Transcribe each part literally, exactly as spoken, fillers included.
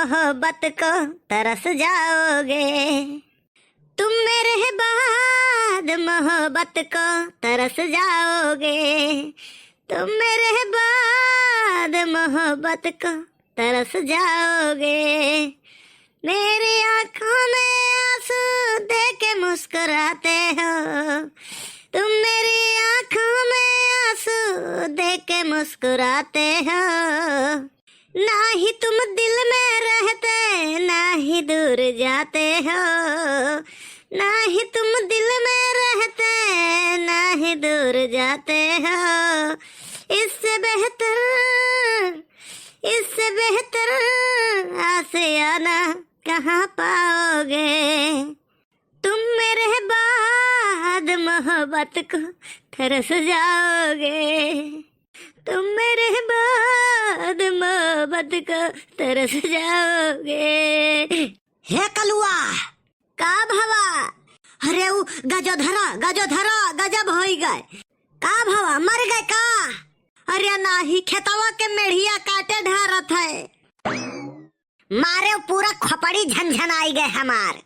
मोहब्बत को तरस जाओगे। तुम मेरे बाद मोहब्बत को तरस जाओगे। तुम मेरे बाद मोहब्बत को तरस जाओगे। मेरी आँखों में आँसू दे के मुस्कुराते हो। तुम मेरी आँखों में आँसू दे के मुस्कुराते हो। ना ही तुम दिल में रहते, ना ही दूर जाते हो। ना ही तुम दिल में रहते, ना ही दूर जाते हो। इससे बेहतर, इससे बेहतर आशियाना कहाँ पाओगे? तुम मेरे बाद मोहब्बत को तरस जाओगे। तुम मेरे बाद मोहब्बत को तरस जाओगे। हे कलुआ। का भवा? अरे उ गजोधरा, गजोधरा, गजब होई गए। का भवा, मर गए का? अरे नाही, खेतवा के मेढ़िया काटे ढारत है। मारे पूरा खोपड़ी झनझनाई गए हमार।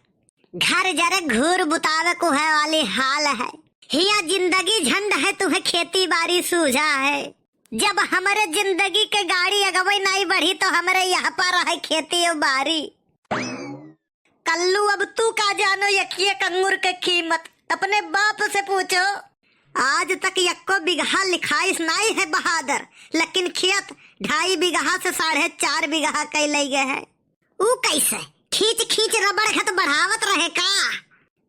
घर जरे घूर बुतावे कुहे वाली हाल है। हिया जिंदगी झंड है, तुहे खेती बारी सूझा है। जब हमरे जिंदगी के गाड़ी अगवई नाई बढ़ी तो हमरे यह पर है खेती और बारी। कल्लू, अब तू का जानो यकिए कंगुर के कीमत, अपने बाप से पूछो। आज तक यक्को बिगहा लिखाइस नाई है बहादुर, लेकिन खेत ढाई बिगहा से साढ़े चार बिगहा कई लई गए है। ऊ कैसे? खींच खींच रबड़ घत बढ़ावत रहे का?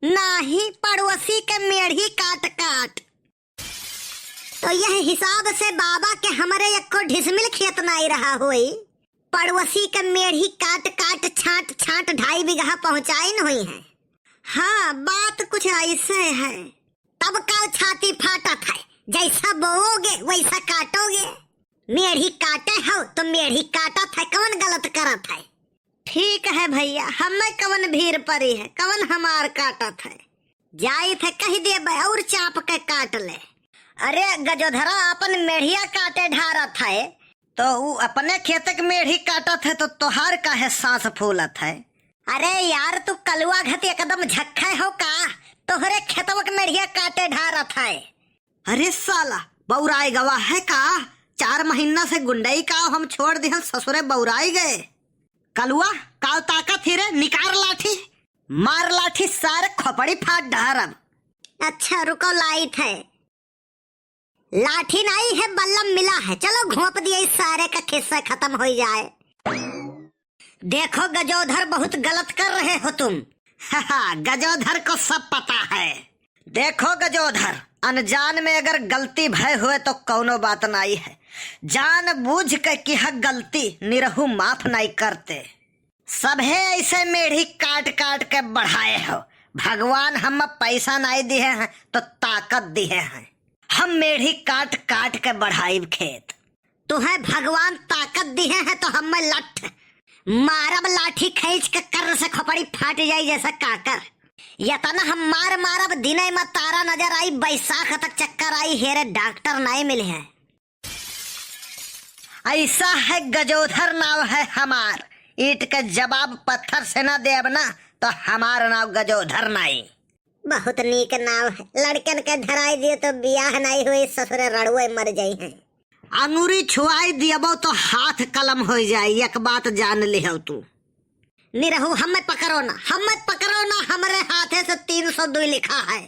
नाही, पड़ोसी के मेढ़ी काट काट। तो यह हिसाब से बाबा के हमरे यक्को ढिसमिल खेत नाई रहा होई। पड़ोसी के मेढ़ी काट काट छांट छांट ढाई बिगहा पहुंचाइन होई है। हाँ, बात कुछ ऐसे है। तब का छाती फाटत है, जैसा बोओगे वैसा काटोगे। मेढ़ी काटे हो तो मेढ़ी काटत है, कौन गलत करत है? ठीक है भैया, हमें कवन भीर परी है, कवन हमार काटत है। जाइत है कह देबे और चाप के काट ले। अरे गजोधरा अपन मेढ़िया काटे ढारत है, तो ऊ अपने खेत के मेढ़ी काटत है तो तोहार काहे सांस फूलत है? अरे यार तू कलुआ घत एकदम झक्खे हो का? तोहरे खेतवा के मेढ़िया काटे ढारत है। अरे साला, बौराए गवा है का? चार महीना से गुंडई का हम छोड़ दिहल, ससुरे बौराए गए। कलुआ, काव ताकत ही रे, निकार लाठी। मार लाठी सारे, खोपड़ी फाट ढारब। अच्छा रुको, लाइत है। लाठी नाई है, बल्लम मिला है, चलो घोंप दिए इस सारे का, खिस्सा खत्म हो जाए। देखो गजोधर, बहुत गलत कर रहे हो तुम। गजोधर को सब पता है। देखो गजोधर, अनजान में अगर गलती भय हुए तो कौनो बात नाई है, जान बूझ के किहा गलती निरहू माफ नाई करते। सभे ऐसे मेढ़ी काट काट के बढ़ाए हो। भगवान हम पैसा नाई दिहे हैं तो ताकत दिहे हैं, हम मेढ़ी काट काट के बढ़ाइब खेत। तुहे भगवान ताकत दिहे हैं तो हमें लठ मारब, लाठी खींच के कर्र से खोपड़ी फाट जाई जैसे काकर। यतना हम मार मारब, दिने में तारा नजर आई, बैसाख तक चक्कर आई, हेरे डॉक्टर नाई मिले हैं। ऐसा है गजोधर नाव है हमार, ईंट के जवाब पत्थर से ना देब ना तो हमार नाव गजोधर नाई। बहुत नीक नाव है। लड़कन के धराई दियो तो बियाह नाई होई, ससुरे रड़ुए मर जाई हैं। अंगुरी छुआई दियबो तो हाथ कलम हो जाई, एक बात जान लिहो तू। निरहू, हमें पकड़ो ना, हमें पकड़ो ना, हमरे हाथे से तीन सौ दुई लिखा है।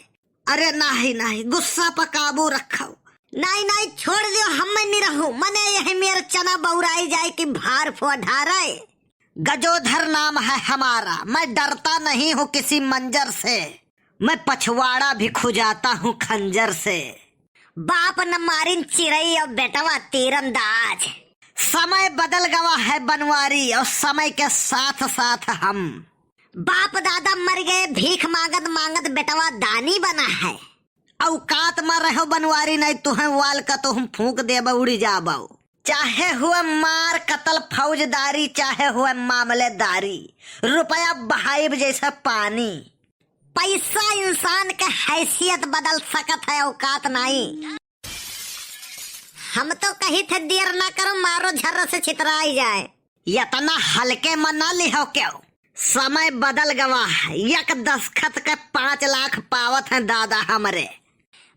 अरे नाही, नाही, गुस्सा पर काबू रखो। नाही, नाही, छोड़ दियो, हमें निरहू, मने यही मेर चना बौराई जाए कि भार फो ढारे। गजोधर नाम है हमारा, मैं डरता नहीं हूँ किसी मंजर से, मैं पछवाड़ा भी खुजाता हूँ खंजर से। बाप न मारिन चिरई और बेटवा तीरंदाज। समय बदल गवा है बनवारी और समय के साथ साथ हम। बाप दादा मर गए, भीख मांगत मांगत बेटवा दानी बना है। औकात में रहो बनवारी, नहीं तुहें वाल का तो हम फूंक देबो, उड़ी जाबो। चाहे हुए मार कतल फौजदारी, चाहे हुए मामलेदारी, रुपया बहाइब जैसे पानी। पैसा इंसान के हैसियत बदल सकत है, औकात नाई। हम तो कही थे देर ना करो, मारो झर्र से छितराई जाए। यतना हल्के में ना लिहो क्यों? समय बदल गवा है, एक दस्तखत के पाँच लाख पावत हैं दादा हमरे।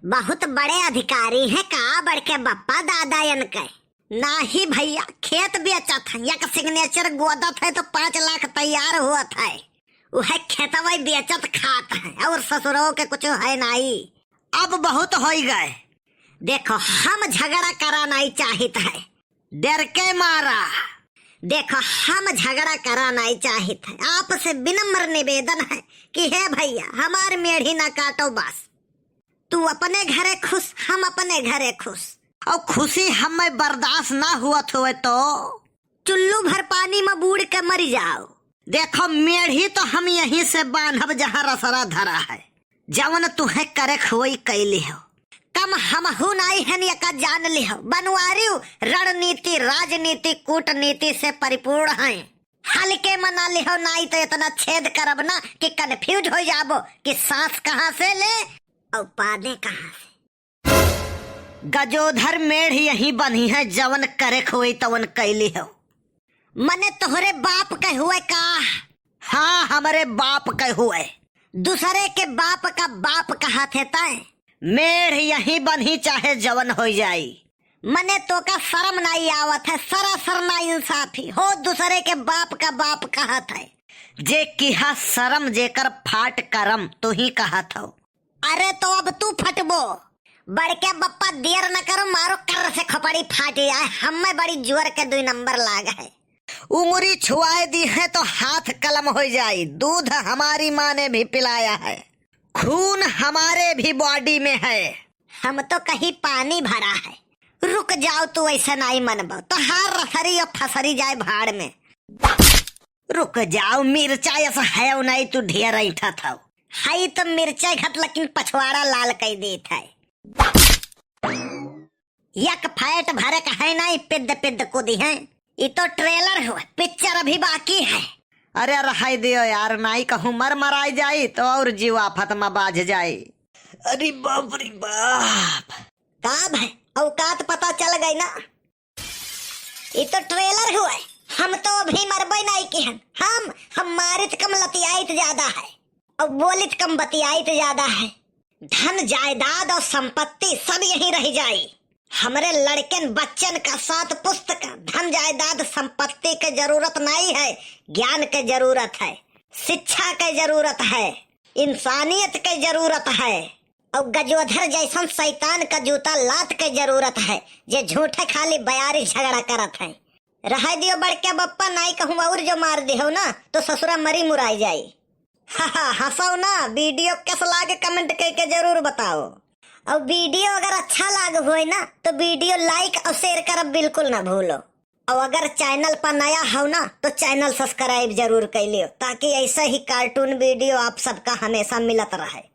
बहुत बड़े अधिकारी हैं का बड़के बप्पा दादा इनके? नाही भइया, खेत बेचत हैं, एक signature गोदत है तो पाँच लाख तैयार होत है, उहे खेतवा बेचत खात हैं और ससुरो के कुछ है नाई। अब बहुत होई गए। देखो, हम झगड़ा करा नाई चाहित है, डर के मारा। देखो, हम झगड़ा करा नाई चाहित है, आपसे विनम्र निवेदन है कि हे भइया, हमार मेढ़ी ना काटो बस। तू अपने घरे खुश, हम अपने घरे खुश। और खुशी हमें बर्दाश्त ना हुआ होए तो चुल्लू भर पानी में बूड़ के मर जाओ। देखो, मेढ़ी तो हम यहीं से बांधब जहाँ रसरा धरा है। जवन तुहे करे खोई कैली हो, कम हमहू नाई हन, एका जान लिहो। बनवारियो रणनीति, राजनीति, कूटनीति से परिपूर्ण हैं। हल्के में ना लिहो, नाई तो इतना छेद करब ना कि confuse हो जाबो कि सांस कहाँ से ले और पादे कहाँ से। गजोधर मेढ़ यहीं बन्ही है, जवन करे खोई तवन कैली हो। मने तोहरे बाप के हुए का? हाँ, हमरे बाप के हुए। दूसरे के बाप का बाप कहा थे तय? मेढ़ यहीं बन्ही चाहे जवन हो जाई। मने तोका शर्म नाई आवत है, सरासर नाइंसाफी हो, दूसरे के बाप का बाप कहत है। जे किहा शर्म जेकर फाट करम, तू ही कहत हो। अरे तो अब तू फटबो। बड़के बप्पा देर न करो, मारो कर्र से खोपड़ी फाट जाए, हमें बड़ी जोर के दुई नंबर लाग है। उंगरी छुआए दी है तो हाथ कलम हो जाई, दूध हमारी माँ ने भी पिलाया है, खून हमारे भी body में है। हम तो कहीं पानी भरा है। रुक जाओ, तू ऐसे नाई मनबो, तोहार रसरी और फसरी जाए भाड़ में। रुक जाओ, मिर्चा ऐसा है नाई, तू ढेर ऐठत हो। हई तो मिर्चा घट, लेकिन पछवाड़ा लाल कई देत है। एक फैट भरे का है नाई, पिद्द पिद्द कूदी है। ई तो trailer हुआ, picture अभी बाकी है। अरे रहै दियो यार, नाई कहूँ मर मराई जाई तो और जीव आफत में बाझ जाई। अरे बाप रे बाप। का भाई, औकात पता चल गई ना? ई तो trailer हुआ है, हम तो अभी मरबे नाई की हन। हम, हम मारित कम लतियाइत ज्यादा है और बोलित कम बतियाइत ज्यादा है। धन जायदाद और संपत्ति सब यहीं रह जाई। हमरे लड़कन बच्चन का सात पुस्त का धन जायदाद संपत्ति के जरूरत नाई है, ज्ञान के जरूरत है, शिक्षा के जरूरत है, इंसानियत के जरूरत है। और गजोधर जैसन शैतान का जूता लात के जरूरत है, जे झूठे खाली बयारी झगड़ा करत है। रहै दियो बड़के बप्पा, नाई कहूँ और जो मार दिहो ना तो ससुरा मरी मुराई जाई। हा हा, हंसो ना, video कस लाग comment कई के जरूर बताओ। और video अगर अच्छा लाग होए ना तो video like और share करब बिल्कुल ना भूलो। और अगर channel पर नया हो ना तो channel subscribe जरूर कर लियो, ताकि ऐसा ही cartoon video आप सबका हमेशा मिलत रहे।